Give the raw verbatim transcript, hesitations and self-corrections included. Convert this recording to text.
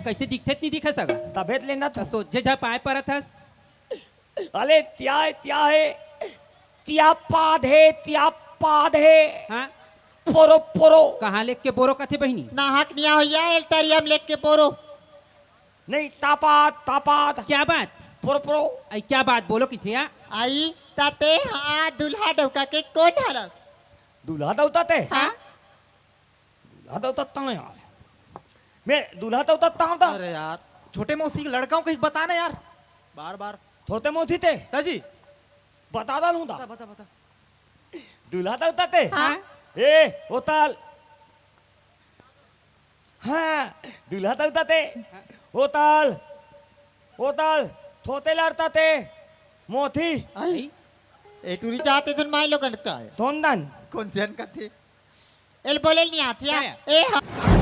कइसे दिखथे त नहीं दिखा सका। तभे त लेना त। त सोझे झपाए परत हस। अले त्याय त्याय, त्या पाद हे, त्या पाद हे। हाँ। पोरो पोरो। कहाँ लेख के बोरो कथे बहिनी? नाहक निया होइया एल तरियम लेख के बोरो। नहीं, तापाद तापाद। क्या बात? पोरो पोरो। आई क्या बात बोलो किथे या? आई ताते हाँ दुल्हा डौका के कौन हलस? दूल्हा दौता ते। हाँ। दूल्हा दौता ता यार। मैं दूल्हा दौता ता ता। अरे यार, छोटे मौसी के लड़का हूँ, कहीं बताना यार। बार बार। थोते मोथी ते। दाजी। बता डालूं दा। बता बता बता। दूल्हा दौता ते। हाँ। ए होताल। हाँ, दूल्हा दौता ते। होताल। होताल। थोते लड़ता ते। मोथी। आई। ए टूरी जाते धुन माई लोगन का है। तोंदन। कौन जन कथे? एल बोले नहीं आती है। क्या? ए हाँ।